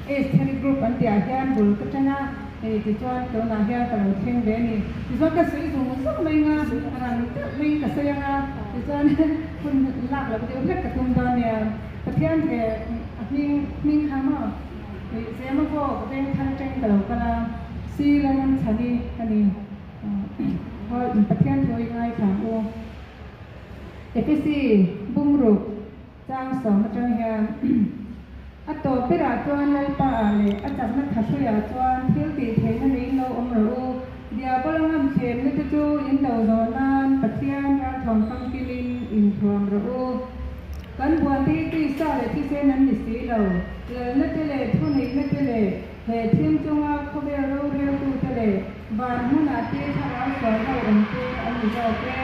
Estheri group an tihah hian bul ka ṭan a, hei tichuan tunah hian ka lo thleng ve a ni. Tichuan ka sawi zung zung mai anga rang deuh maiin ka sawi anga tichuan hun lak loh deuh hlek ka tum dawn nia. Pathian he a hming hming kha maw ih Zema pawh veng thar ṭeng ka lo kal a, si Lalramchhani ka ni. Haw Pathian thu i ngaithla ang u. Efesi bungruk chang sawm atang hian a tawp berah chuan Lalpa ah leh a chakna thahruiah chuan thil tih theihna nei lo awm rawh u. Diabola ngam thlemna te chu in do zawh nan Pathian ralthuam famkilin inthuam rawh u. Kan buante hi tisa leh thisen an ni si lo. Lalna te leh thuneihna te leh he thim chunga khawvel roreltute leh Van hmunah te thlarau sual ho awm te an ni zawk e.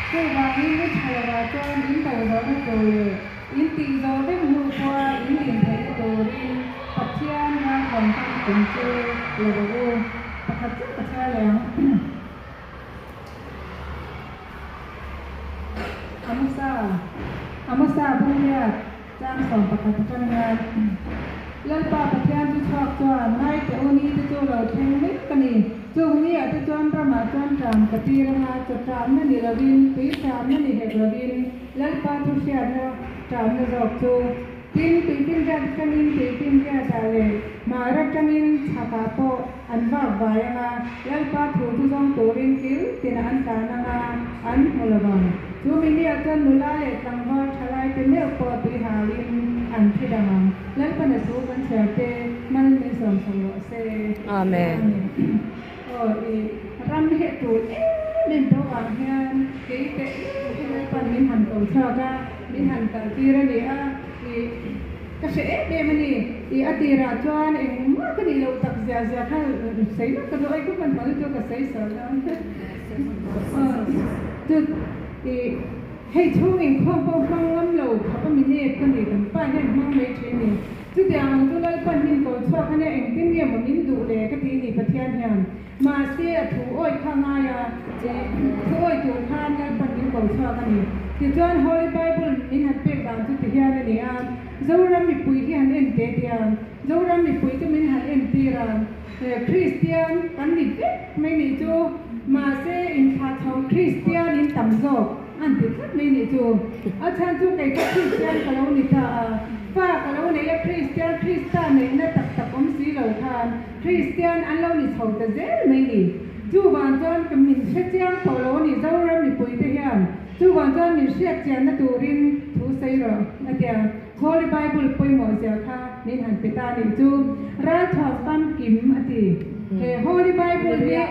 Chuvangin ni tha lovah chuan in do zawhna tur leh in tih zawh vek hnu pawha in din theihna turin Pathian ralthuam famkim chu la rawh u. Pakhat chiah ka chhiar leh ang. Amosa, Amosa Bungriat. Chang 11 atang hian Lalpa Pathian chu chhuak chuan ngai teh u ni te chu lo thleng mek a ni. Chung ni ah te chuan ramah chuan ṭam ka tir anga chaw ṭamna ni lovin, tui ṭamna ni hek lovin Lalpa thu hriatna ṭamna zawk chu tin tuifinriat atangin tuifinriatah leh hmar atangin chhakah pawh an vak vai anga Lalpa thu chu zawng turin kil tinah an tlan anga an hmu lo vang. Chu mi nia chuan nula leh tlangval thalai te meuh pawh tui halin an thi dang ang. Lalpana thu kan chhiar te mal min sawm chho rawh se. Amen. Aw i ram hi a tul em em tawh vang hian kei teh reng hi Lalpan min han ko chhuak a, min han kal tir a ni a, i ka hre em em a ni. I a tirah chuan engmah ka nih loh tak zia zia kha sawi lawk ka duh a, i ka hmanhmawh lutuk ka sawi sawi dawn. Chu i hei chhung inkhawm pawh hmang ngam lo khawp a minute ka ni kan pa hian hmang mai thin ni. Chutiang ang chu Lalpan min ko chhuak a nia engtin nge maw min duh le ka ti ni Pathian hian. Mahse a thu awih kha ngai a, thu awih tur khan Lalpan min ko chhuak a ni. Tichuan Holy Bible min han pek dan chu ti hian a ni a, Zoram mipui hi han en teh tia, Zoram mipui chu min han entir a, Kristian kan ni vek mai nih chu, mahse inthlah chho Kristian in tam zawk an ti tlat mai nih chu. A chhan chu kei kha Kristian ka lo ni ta a, fa ka lo nei a Kristian Krista neihna tak tak awm si lo khan Kristian an lo ni chho ta zel mai ni. Chuvang chuan ka min hre chiang tawh lo a ni Zoram mipui te hian chuvang chuan min hriat chianna turin thu sawi rawh a tia. Holy Bible pawimawh zia kha min han pe ta nih chu ralthuam famkim a ti. He Holy Bible hi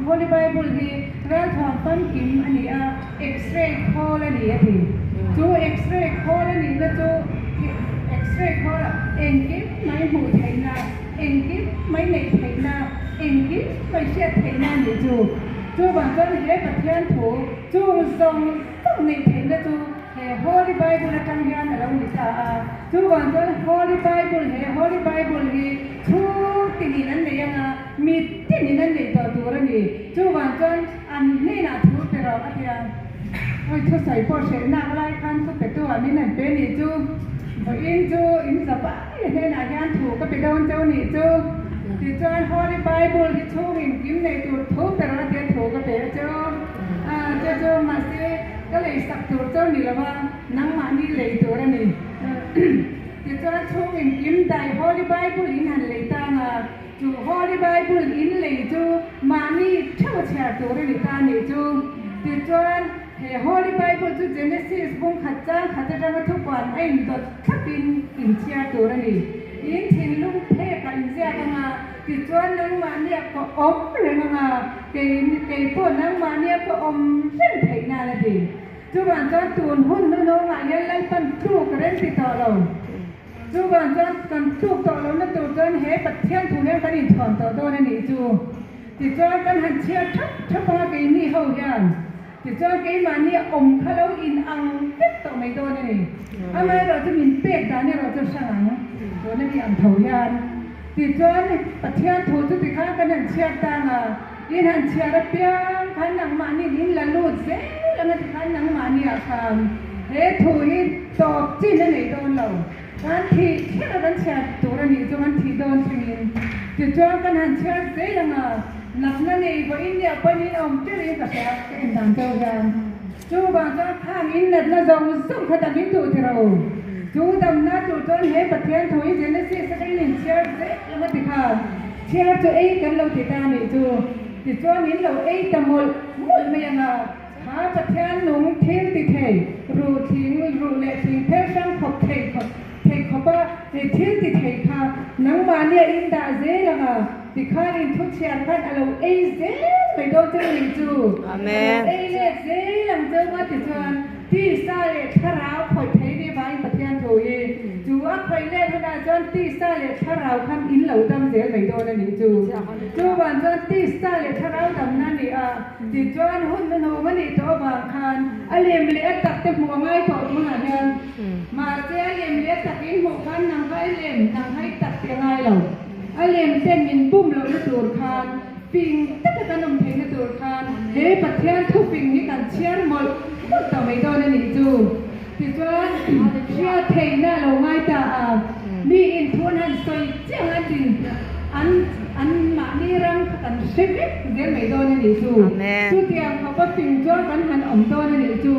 Holy Bible hi ralthuam famkim a ni a, X-ray khawl a ni a ti. Chu X-ray khawl a nihna chu X-ray khawl ah engkim mai hmuh theihna, engkim mai neih theihna, engkim mai hriat theihna a nih chu. Chuvang chuan he Pathian thu chung zawng zawng neih theihna chu He Holy Bible atang hian a lo ni ta a, chuvang chuan Holy Bible he Holy Bible hi chhung tinin an nei anga, mi tinin an nei tawh tur a ni. Chuvang chuan an hnenah thu pe rawh a ti a, awi thusawi pawh hreh nak lai khan thu petu ah min han pe nih chu, vawiin chu in za vai a hnenah hian thu ka pe dawn cheu nih chu, tichuan Holy Bible hi chhungin kim nei tur thu pe rawh a ti a, thu ka pe a cheu a, chu chu mahse Ka lei sak tur chauh ni lova, nangmahni lei tur a ni. Tichuan chhung inkim dai Holy Bible in han lei tang a, chu Holy Bible in lei chu mahni theuh a chhiar tur a ni ta nih chu. Tichuan he Holy Bible chu Genesis bung khat chang khat atanga thupuan a indawt thlapin in chhiar tur a ni. In thinlung phekah inziak anga, tichuan nangmahnia ka awm reng anga, Kei kei pawh nangmahnia ka awm reng theih nan a ti. Chuvang chuan tun hun hnunawngah hian Lalpan tluk a rem ti tawh lo. Chuvang chuan kan tluk tawh lohna tur chuan he Pathian thu hian kan inthuam tawh dawn a nih chu. Tichuan kan han chhiar thap thap anga keini ho hian tichuan keimahnia awm kha lo in ang vek tawh mai dawn a ni. Amaherawhchu min pek dan erawh chu hrang ang tuna mi ang tho hian. Tichuan, Pathian thu chu tikhan kan han chhiar tang a, in han chhiar apiang khan nangmahniin in la lut zel anga tikhan nangmahniah khan he thu hi tawp chin a nei dawn lo. Kan thih chu kan thih dawn thlengin. Tichuan kan han chhiar zel ang a, natna nei vawiin leh pawhin awm teuhin ka hria ka en dan chauh hian. Chuvang chuan khang in natna zawng zawng kha dam in duh ti rawh u. Chu damna tur chuan he Pathian thu hi Genesis atangin in chhiar zel ang a ti khan chhiar chu ei kan lo ti ta a nih chu. Tichuan in lo ei ta mawlh mawlh mai ang a. Kha Pathian nung thil ti thei, ruh thing, ruh leh thing phel hrang khawp thei khawp thei khawpa thil ti thei kha nangmahnia in dah zel ang a, tikhan in thu chhiar khan a lo ei zel mai dawn cheu nih chu. A lo ei let zel ang cheu nga tichuan tisa leh thlarau khawih thei ni vangin Pathian thu hi chu a khawih let hunah chuan tisa leh thlarau khan in lo dam zel mai dawn a nih chu. Chuvang chuan tisa leh thlarau damna a ni a. Tichuan hun hnuhnung a nih tawh avang khan a lem leh a tak te hmuh a ngai tawh tunah hian. Mahse a lem leh a tak in hmuh khan nang kha i lem, nang kha i tak tih a ngai lo. A lem ten min bum lohna tur khan, fing taka kan awm theihna tur khan he Pathian thufing hi kan chhiar mawlh mawlh tawh mai dawn a nih chu. Tichuan hriat theihna a lo ngai ta a, mi inthu an han sawi chiang an tin an an mahni ram kha kan hre vek zel mai dawn a nih chu. Chutiang khawpa fing chuan kan han awm dawn a nih chu.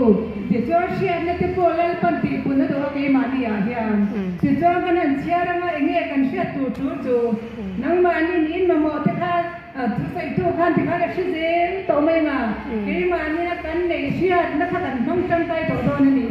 Tichuan hriatna te pawh Lalpan tihpun a duh a keimahni ah hian. Tichuan kan han chhiar anga enge kan hriat tur thu chu nangmahni niin mamawh te kha A thusawitu khan tikhan a hre zel tawh mai ang a, keimahnia kan neih hriatna kha kan hmang tangkai tawh dawn a ni.